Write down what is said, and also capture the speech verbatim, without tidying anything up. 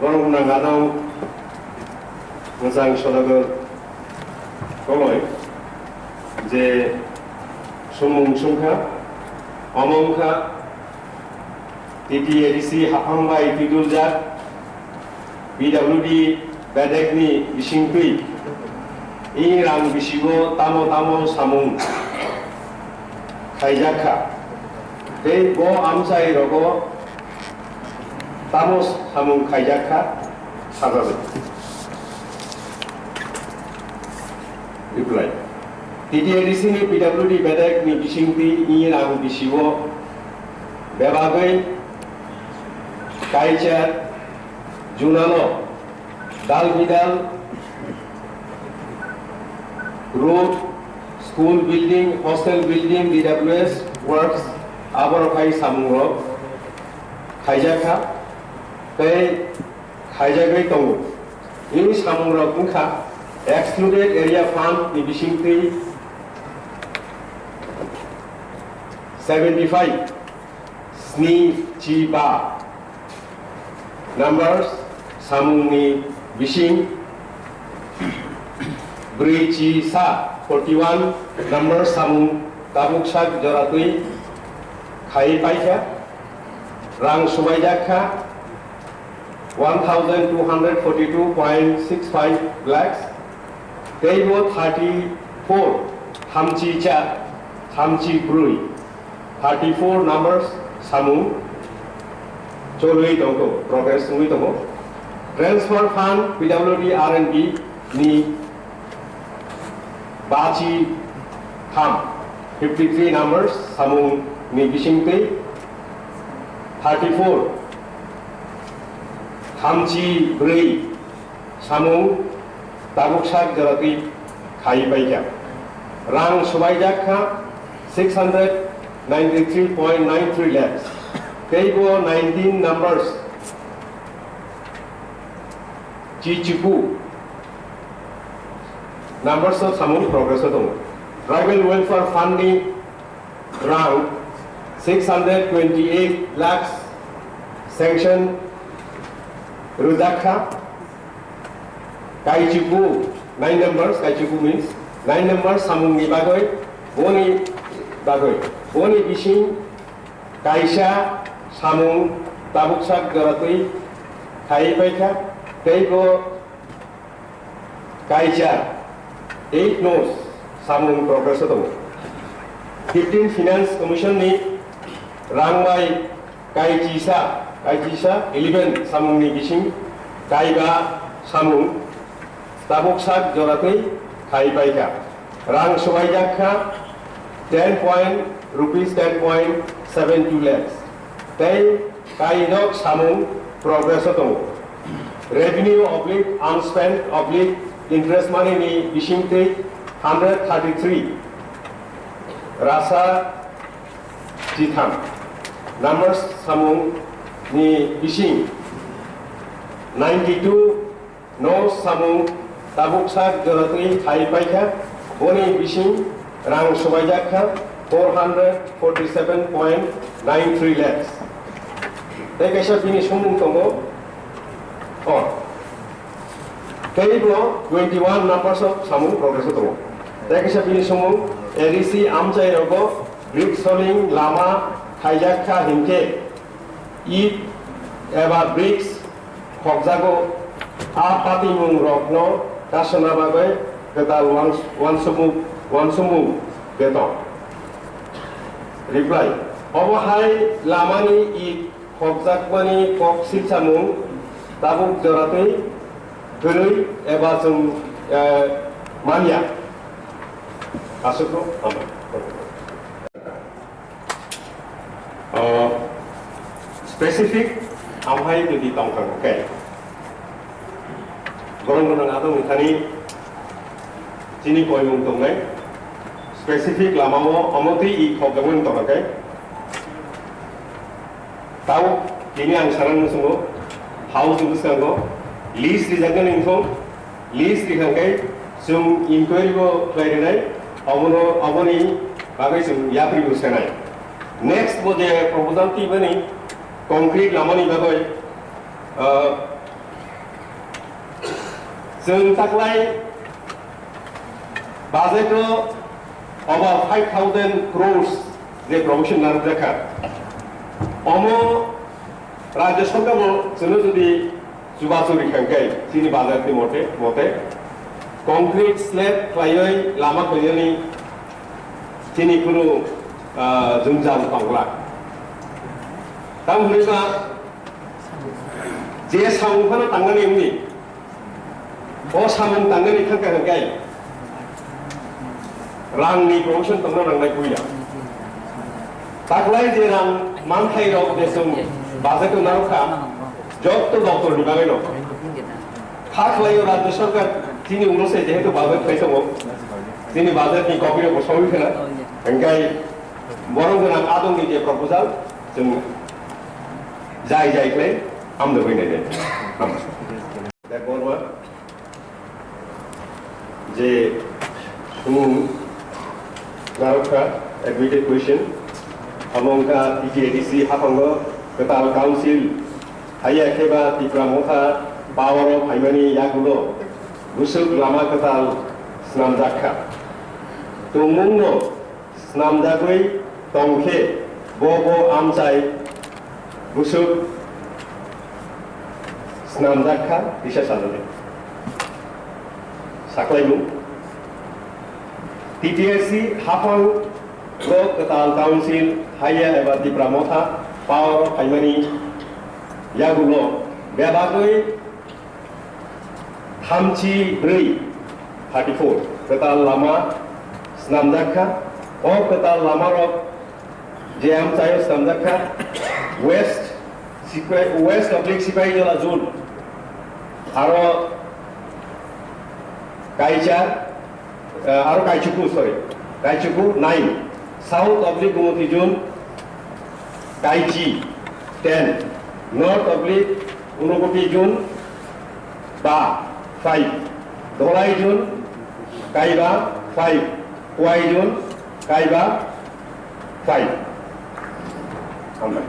Borok nang adong mwchang sodagar koloi je sumung sungkha, omo wngkha T T A D C haphang bai twiduljak P W D bedekni bisingtwi i rang bisigo tamo tamo samung khaijak kha, tei bo amchai rogo tamo samung khaijak kha sajabai. Reply. T T A D C ni P W D bedek ni bisingtwi i rang bisio bebagwi kaichar junalo dal bidal road, school building, hostel building, D W S works, aboro khai samungrok khaijak kha, tei khaijagwi tongo. Bini samungrok wngkha excluded area fund ni bisingtwi seventy five, sni chi ba numbers samungni bising brwi chi sa forty one numbers samung tabuk sak joratwi khai paikha, rang subaijak kha one thousand two hundred forty two point six five lakhs, teibo thirty four, thamchi cha, thamchi brwi, thirty four numbers samung cholwi tongkho, progress wngwi tongo. Transfer fund P W D R and B ni bachi tham, fifty three numbers samung ni bisingtwi thirty four, thamchi brwi samung tabuk sak joratwi khai paikha. Rang subaijak kha six hundred ninety three point nine three lakhs. Teibo nineteen numbers chichiku numbers o samung progress o tongo. Tribal Welfare Fund ni rang six hundred twenty eight lakhs sanction rwjak kha. Kaichiku nine numbers, Kaichiku means nine numbers samung ni bagwi, boni bagwi, boni bising kaisa samung tabuk sak joratwi khai paikha, teibo kaisa eight notes samung progress o tongo. Fifteen Finance Commission ni rang bai Kaichisa, kaichisa eleven samungni bising kaiba samung tabuk sak joratwi khai paikha. Rang subaijak kha ten point rupees ten point seven two lakhs. Tei kainok samung progress o tongo. Revenue oblique unspent oblique interest money ni bisingtwi hundred thirty three rasa chitham. Numbers samung ni bising ninety two no samung tabuk sak joratwi khai paikha, boni bising rang subaijak kha four hundred forty seven point nine three lakhs. Tei kaisa bini sumung tongo, o, teibo twenty one numbers of samung progress o tongo. Tei kaisa bini sumung A D C amchai rogo brick soling lama khaijak kha hinkhe it eba bricks khokjago, a patimung rokno kasona bagwi kwtal wans-, wansukmung, wansukmung beton. Reply. Obo hai lamani it khokjakmani kok silsamung tabuk joratwi kwrwi eba chwng, eh, manya. Aswkno hambai. O specific amhai jodi tongthang khe, borok gwnang adong thani chini koimung tongnai, specific lamao omo twi i khokjakmani tongkha khe, tao tini ang sana muchungo, house ni bwskango list rijaknani wngkha. List rikha khe chwng inquiry bo khlai rwnai, obono, oboni bagwi chwng yapri bo sanai. Next bo je proposal twi mani concrete lamani bagwi, ah, Chwng taklai budget o over five thousand crores je provision narwkjakha. Omo Rajya Sarkar bo chwngno jodi chubachu rikha hwnkhe chini budget ni mote, mote concrete slab khlaiwi lama khlainani chini kunu, ah, jwngjal tongla. Tamo hwnwi ba je samung phano tangnani wngni, o samung tangnani thangkha hwnkhe rangni provision tongna nangnai puila. Taklai je rang manthai rok je chwng budget o narwkha, jotto doptor ni bagwi no. Kha khlaio Rajya Sarkar chini ulo se jehetu budget khlai tongo, chini budget ni copy rok bo sawi khna, hwnkhe borok gwnang adong ni je proposal chwng jai jai khlai amdo bai nai. Debbarma je, hmm, narwkha, admitted question, abo wngkha T T A D C haphango kwtal council haiya khe ba Tipra Motha power o phaimani yagulo bwswk lama kwtal snamjak kha. Tongmungno snamjagwi tongkhe bo bo amchai bwswk snamjak kha tisa salani. Saklaimung T T A C haphang o kwtal council haiya eba Tipra Motha power o phaimani yagulo bebagwi thamchi bwrwi, thirty four, kwtal lama snamjak kha. O kwtal lama rok je amchaio snamjak kha, West, Sipai-, West Oblique Sipahijola Zone, aro Kaicha, eh, aro Kaichuku, sorry, Kaichuku nine, South Oblique Gumoti Zone, Kaichi ten, North Oblique Unakoti Zone ba five, Dholai Zone Kaiba five, Khowai Zone Kaiba five. Hambai.